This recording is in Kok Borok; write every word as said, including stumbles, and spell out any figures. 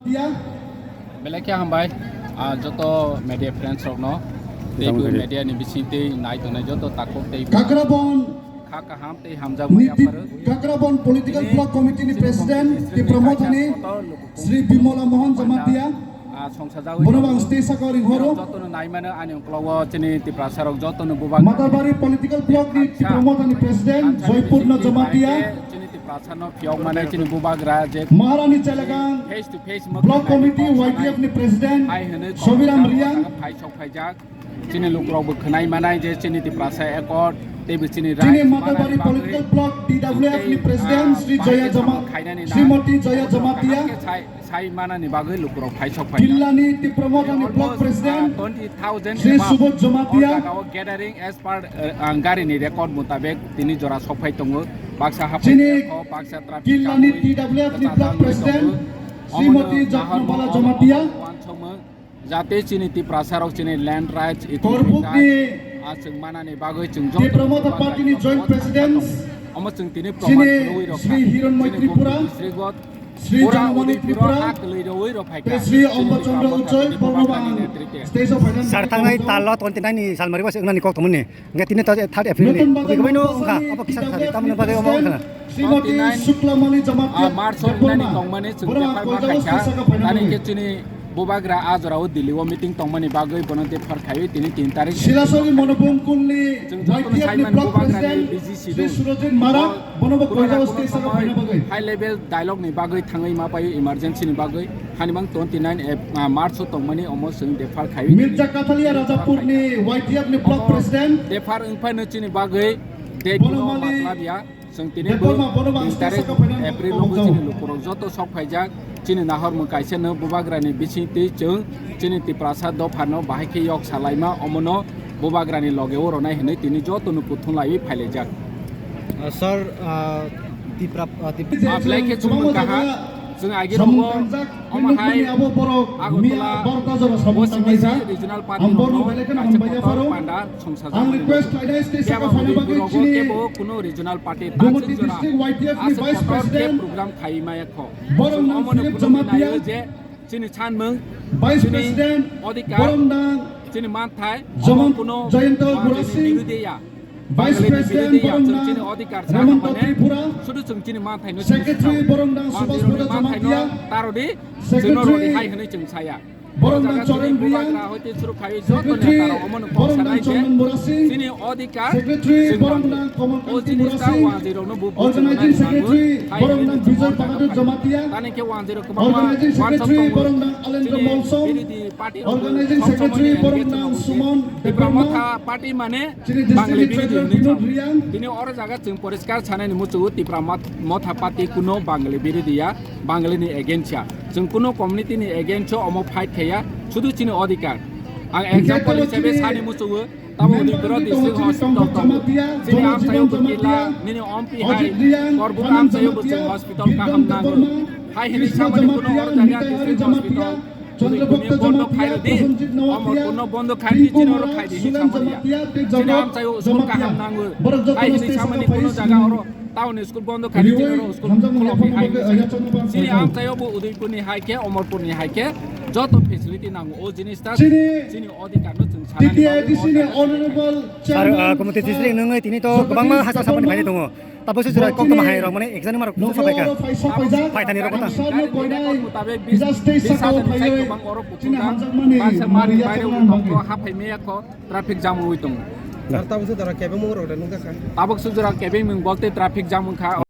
Belai khe hambai, ah, joto media friends rokno, tei bo media ni bising tei nai tongnai joto takhuk tei Kakrabon kha kaham tei hamjakmani ni ti-, apharu. Kakrabon Political Block Committee ni President Tipra Mothani Sri Bimola Mohan Jamatia. Ah, songsa jagwi bono ang stage saka ring horo. Jotono naimano ani uklogo chini Tiprasa rok jotono bubak. Matarbari Political Block ni Tipra Mothani President Joypurno Jamatia. Chini Tiprasa no phiyok mane chini bubagra je Maharani Chalagang face to face Block Committee Y T F ni President Sobiram Riang. Phai sok phaijak. Chini lukurok bo khwnai manai je chini Tiprasa Accord tei bo chini rights manani bagwi. Chini Matarbari Political Block T W F ni President Sri Joya Jama-, Srimati Joya Jamatia. Sai manani bagwi lukurok phai sok phai. Jillani Tipra Mothani Block President twenty thousand Sri Subodh Jamatia. Gathering as per, uh, ang gari ni record mutabek tini jora sok phai tongo. Baksa haphaikha, baksa traffic jam wi, baksa jam wi tongo. Chini Jillani T W F ni Block President Srimati Jagmala Jamatia. Jate chini Tiprasa rok chini land rights, economic rights, ah, chwng manani bagwi chwng joto Tipra Motha Party ni Joint President omo chwng tini proman rwi rok Sri Hironmoy Tripura, Sri Janamani Tripura, Sri Omba Chandra Ujjoi, Bornobang stage of finance. Sar thangnai talo twenty nine ni salmari bas wngnani kok tongmani. Hingke tini to third April ni. Nutun Bazar. Kubai kubai no wngkha. Abo kisa thari tamni bagwi omo wngkha na. Srimati Shuklamani Jamatia, ah, March ni tongmani chwng befar ma khaikha. Tani khe chini bubagra a jorao Delhi o meeting tongmani bagwi bono befar khaiwi tini tin tarik. Silasori Monopung Kulni chwng jotono Y T F ni saimani block bubagrani president busy schedule. Sri Surajit Marak, bono bo koijago stage saka phaina bagwi. High level dialogue ni bagwi thangwi ma paio emergency ni bagwi. Hanimang twenty nine Ap-, ah, March o tongmani omo chwng befar khaiwi. Mirza Kathalia Rajapur ni Y T F ni block president. Befar wngphano chini bagwi date no matlab ya. Chwng tini bo tin tarik April o chini lukurok joto sok phaijak. Chini nahor mwng kaisa no bubagrani bising twi chwng chini Tiprasa dophano bahai khe yok salaima omono bubagrani loge o ronai hinwi tini joto no kuthum laiwi phailaijak. Ah, sir, ah, Tipra, ah, Tip- Ah, belai khe chwng mwng kaha. Chwng agi rogo omo hai Agartala O C B C regional party rokno kaisa kotor panda songsa jagmani. Kebo hwnwi borok kebo kuno regional party tangsik jora aswk kotor khe program khai maya kho. Chwng omono kuno naio je chini sanmung, chini odhikar, chini manthai, omo kuno manthai ni birude ya. Vice President Boromna Remanta Tripura, Secretary Boromna Subhas Pradha Jamatia, Secretary Boromna Choren Riang, Secretary Boromna Chandan Murasing, Secretary Boromna Kamal Kanti Murasing, Organizing Secretary Boromna Bijoy Bahadur Jamatia, Organizing Secretary Boromna Alendra Molsom, Organizing Secretary Boromna Suman Debbarma, party mane Bangla birodhi hinwi sao. Tini oro jaga chwng poriskar sanani muchungo Tipra Motha Party kuno Bangla birodhi ya, Bangla ni against ya. Chwng kuno community ni against o omo fight khaiya, sudu chini odhikar. Ang example hisabe sani muchungo, tamo Udaipur district hospital tongo. Chini amchaio bo kila, nini ompi hai, Korbuta amchaio bo chwng hospital kaham nango. Hai hinwi samani kuno oro jaga district hospital Chandra Bhakta Jamatia, Prosenjit Noatia, Omorpurno bondo khai di, chini oro khai di, Sulen Jamatia, Tejabot Jamatia, borok jotono stage o phaio. Chini amchaio school kaham nango. Hai hinwi samani kuno jaga oro town school bondo khai di, chini oro school khulok di hai hinwi samani. Chini amchaio bo Udaipurni hai khe, Omorpurni hai khe joto facility nango. O jinis ta chini odhikar no chwng sanani bagwi omo jaga chini khai. Sir, ah, Gomoti district nungwi tini to kwbangma hachal samani phaini tongo. Tabuk se jora koktwma hai rok mane exam ni marok buphang sapai kha. Phai thani rok kota. Traffic jam wngwi tongo. Tabuk se jora kebeng mung bolte traffic jam wngkha.